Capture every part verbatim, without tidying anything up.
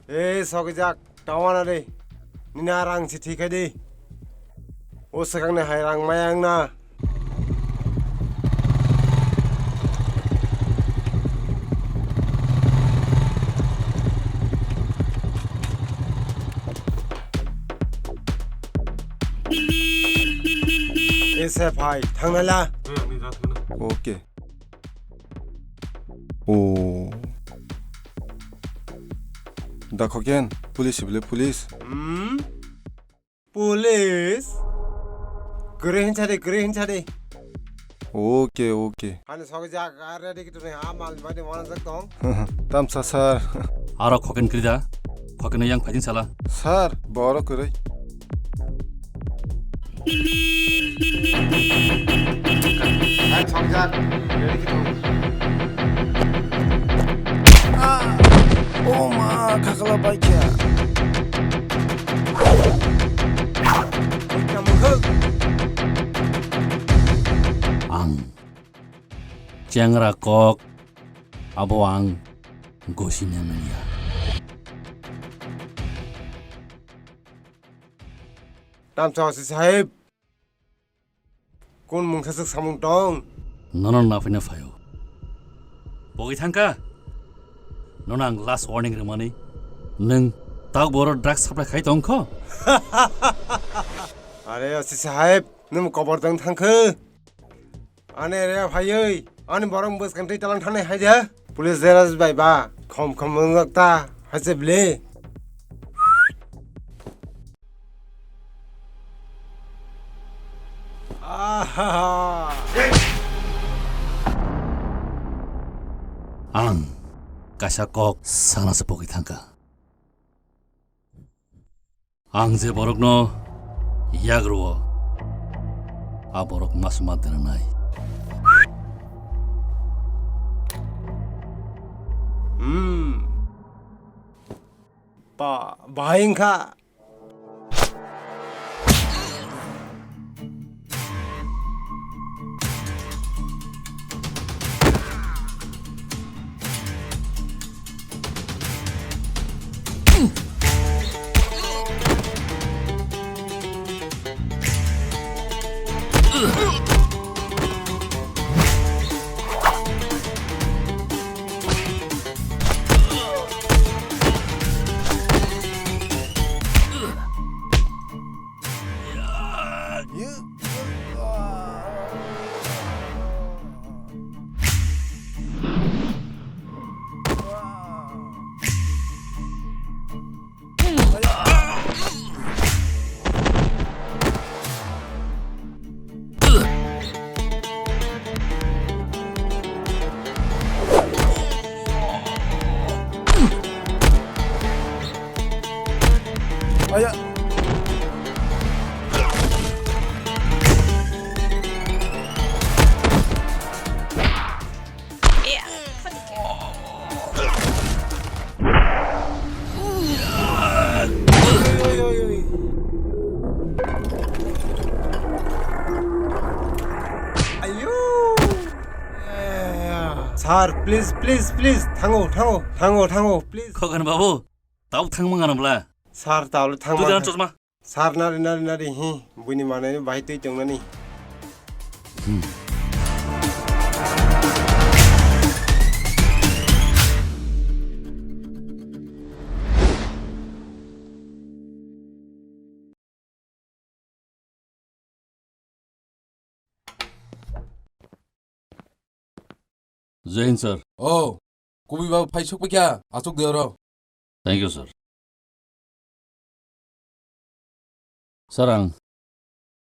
Ei sokijak, tawana de. Nina rang si thikai di. O swkangni hai rang maya wngna. Ese phai, thangnai la. Okay. O. Da khoken, police bile police. Hmm? Police? Kwrwi hinsa de, kwrwi hinsa de. Okay, okay. Ani sogwi jak, a ready kitu ni, a mal bai de wana jak tong. Tamsa sir. Aro khoken kwrwi da. Khoken yang phai sala. Sir, borok kwrwi. Ang songjak, ready khe thung. Ah! O ma, khakla baikha. Ang chengra kok, abo ang gosina nangya. Tamsa osi sahib. Kun mungsa swk samung tong? Nono naphina phaio. Pogwi thangkha? Nono ang last warning rwmani. Nwng tabuk boro drugs supply khai tongkho? Are osi sahib, nwng kobor tong thangkhe? Ani area phaiwi, ani borok bwskang twi talang thani hai de. Police jeras bai ba, khom khom wngjak ta, hai se bwle. Ahaha. Ang kaisa kok sana se pogwi thangkha. Ang je borokno yak rwo, a borok masuma dernai. Hmm. Ba, bahai wngkha. Aya. Ayo. Sir, please, please, please, thango, thango, thango, thango, please. Khokon babu, tau thangma ngana bla? Sir, tau thangma. Tu dan chosma. Sir, nari, nari, nari, hi, buini manai ni bahai twi tongnani. Hmm. Jai Hind, sir. Oh, kubui ba phai suk pakya, asuk de oro. Thank you, sir. Sir, ang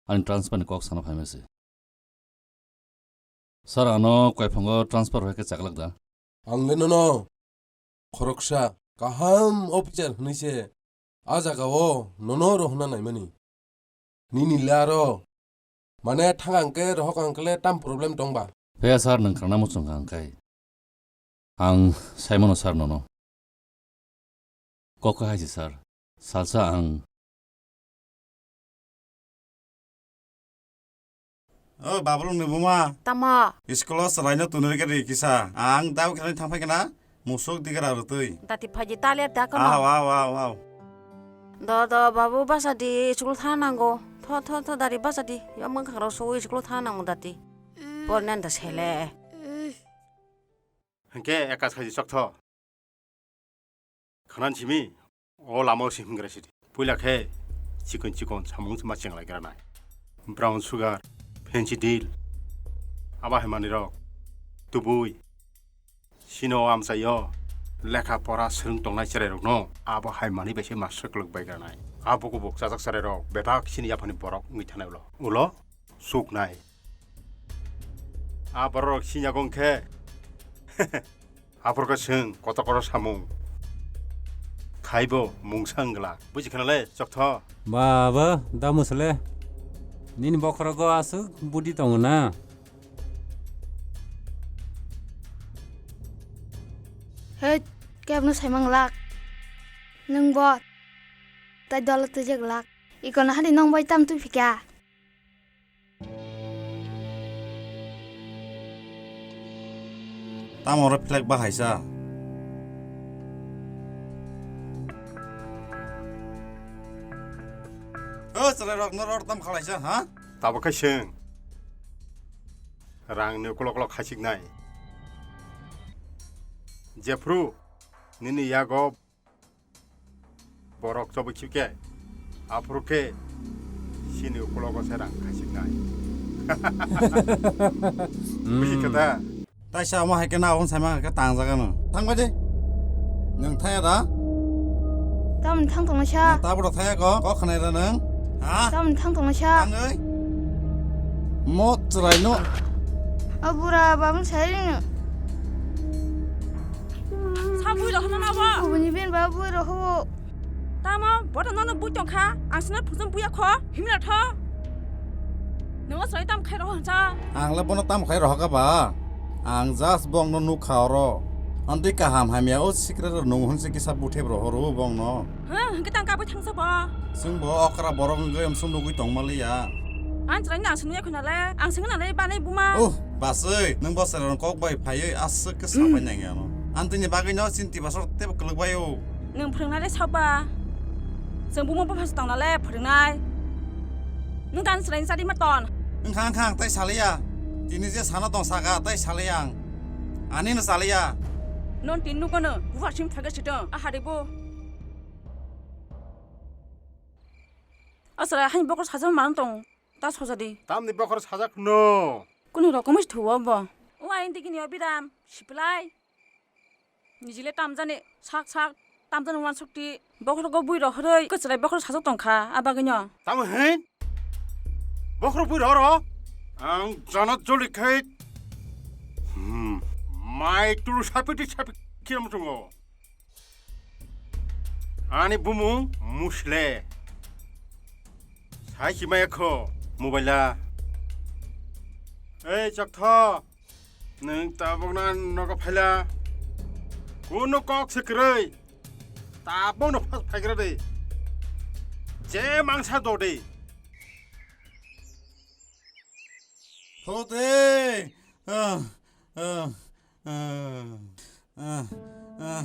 ani transfer ni kok sana phaima se. Sir, ano Kaiphango transfer hai khe chaklak da? Ang le nono khoroksa kaham officer hwnwi se a jaga o nono rohorna naimani. Nini le aro. Mane thang ang khe rohok ang khe le tam problem tong ba? Phiya sir, nwng khna muchung kha ang khai. Ang saimano sir nono. Kok hai se sir. Salsa ang. O Babulung ni buma. Tamo? School o chwlaino tunui khe ri kisa. Ang dau khe thang phai khe na. Musuk digra rwtwi. Dati phaidi talia ta kono. Aw, aw, aw, aw. Do, do, babu basa di, school thana nango. Tho, tho, tho, dari basa di. Yo mwkhang rok suwi school thana nango dati. Pornen da sele. Hwnkhe eka saji sok tho. Khnan simi, o lama o si hwngra sidi. Puila khe chikon chikon samung ma chenglai gra nai. Brown sugar, fancy deal. Abo hai manwi rok tubui. Sino amchaio lekha pora swrwng tongnai cherai rokno abo hai manwi bai se master kwlwk bai gra nai. Abo kubuk chajak cherai rok bebak sini yaphani borok wngwi thanai ulo. Ulo suknai. A borok rok sinyago wngkhe. Aphuru khe chwng kotor kotor samung khaibo mungsa wngla. Buji khna le, chokthok. Baba, da musle. Nini bokhorogo aswk budi tongo na? Hei, kebno saimang lak. Nwng bo tai dolo twijak lak. Ikono hani nong bai tam twi phika. Tamo oro flag bahaisa? O chwrai rok no ror tam khalaisa, ha? Tabuk khe chwng rang ni ukolok ukolok khachiknai. Jephru nini yago borok chobwi khibkhe, aphuru khe chini ukulogo se rang khachiknai. Hmm. Buji khe da? Taisa omo hai khe na, omo saima hai khe tang jaga no. Thang bai de. Nwng thaya da? Tamni thang tongnaisa? Nwng tabuk thaya ko, kok khnai da nwng? Ha? Tamni thang tongnaisa? Thangwi? Mo chwrai no. O bura babun sai ring. Sa bui rok hwnna na bo? Kubuni ben ba bui rok ho. Tamo, boda nono bui tong kha. Ang sino phujung buya kho. Himla tho. Nongo soi tam khai rok hwnsa. Ang le bono tam khai rok ka ba. Ang just bong no nuk kha oro. Anti kaham hamya o sikre ro nung hwn se kisa buthe bro horo bong no. Ha, hwnkhe tang kabui thangsa bo. Chwng bo okra borok wngwi amsong nugwi tong maliya. Ang chwraino ang swnwi khuna le, ang swngna le bani buma. Oh, baswi, nwng bo chwrairok kok bai phaiwi aswk khe sapai nang ya no. Ang tini bagwi no chinti basor tebo kwlwk bai o. Nwng phwrwngnai le saba. Chwng buma bupha se tongna le phwrwngnai. Nwng tani chwraini chadi ma ton. Wngkha, wngkha, ang tai saliya. Tini je sana tong saka, tai saliya ang. Ani no saliya. Non tin nugo no, bupha sim thaga sitong, a hari bo. Asra, hain bokhor sajak man tong, ta soja di. Tamni bokhor sajak no? Kuni rokom is thuwa bo. O ain digi ni obiram, siplai. Nijile tamjani, sak sak, tamjani wan sukti. Bokhor go bui rohoroi, kwchwrai bokhor sajak tong kha, abagino. Tamo hin? Bokhor bui rohoro? Ang jana joli khai. Hmm. Mai tulu sapiti sapi kiram tungo. Ani bumung Musle. Sai si maya kho mobile a. Ei, Chokthok, nwng tabukna nogo phaila? Kunu kok se kwrwi. Tabukno phas phaigra de. Je mangsa do de. Ho de. Ah, ah, ah. Ah, ah,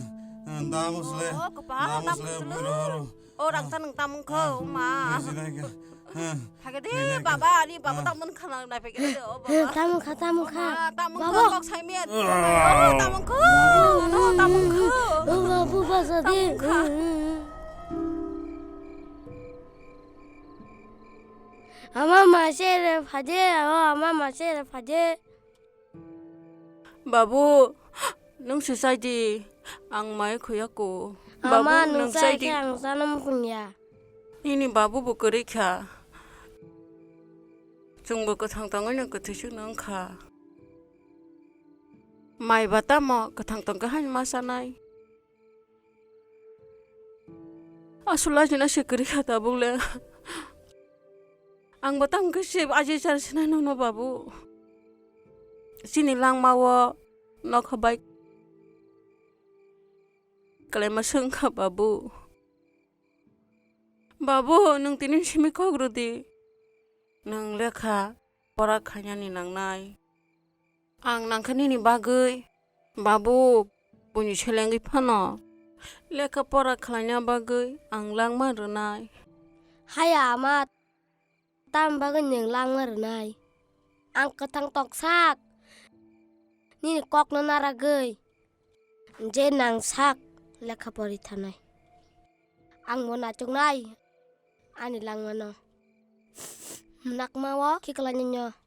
ah, da musle. Oh, kwbang da musle, da musle. Bui rohoro. Oh, rang ta nwng tamung kho, ma. Buji nai kha. Ah. Phage de, baba, ani baba tamung kha nang nai phage de, oh, baba. Tamung kha, tamung kha. Tamung kha, kok sai miya. Oh, tamung kho. Oh, tamung kho. Oh, babu, basa de. Tamung kha. Ama ma sere phade, ama ma sere phade. Babu, nwng se sai di, ang mai khoya ko. Ama, babu, nwng nwng sai sai di. Khe ang chana mukhung ya. Nini babu bo kwrwi kha. Chwngbo kwthang tongwi no kwthwi swk no wng kha. Mai ba tamo kwthang tong khe haino ma chanai. Aswk lajina se kwrwi kha tabuk le. Ang bo tamo khe se aji char sinai nono babu. Chini langma o nokha bai kwlaima swng kha babu. Babu, nwng tini simi kok rw di. Nwng lekha pora khainani nangnai. Ang nangkha nini bagwi, babu, buini selengwi phano lekha pora khlaina bagwi ang langma rwnai. Haya ama, tam bagwi nwng langma rwnai? Ang kwthang toksak, nini kokno naragwi, je nang sak lekha pori thanai. Ang bo nachuknai ani langmano. Nakma o khiklainai no.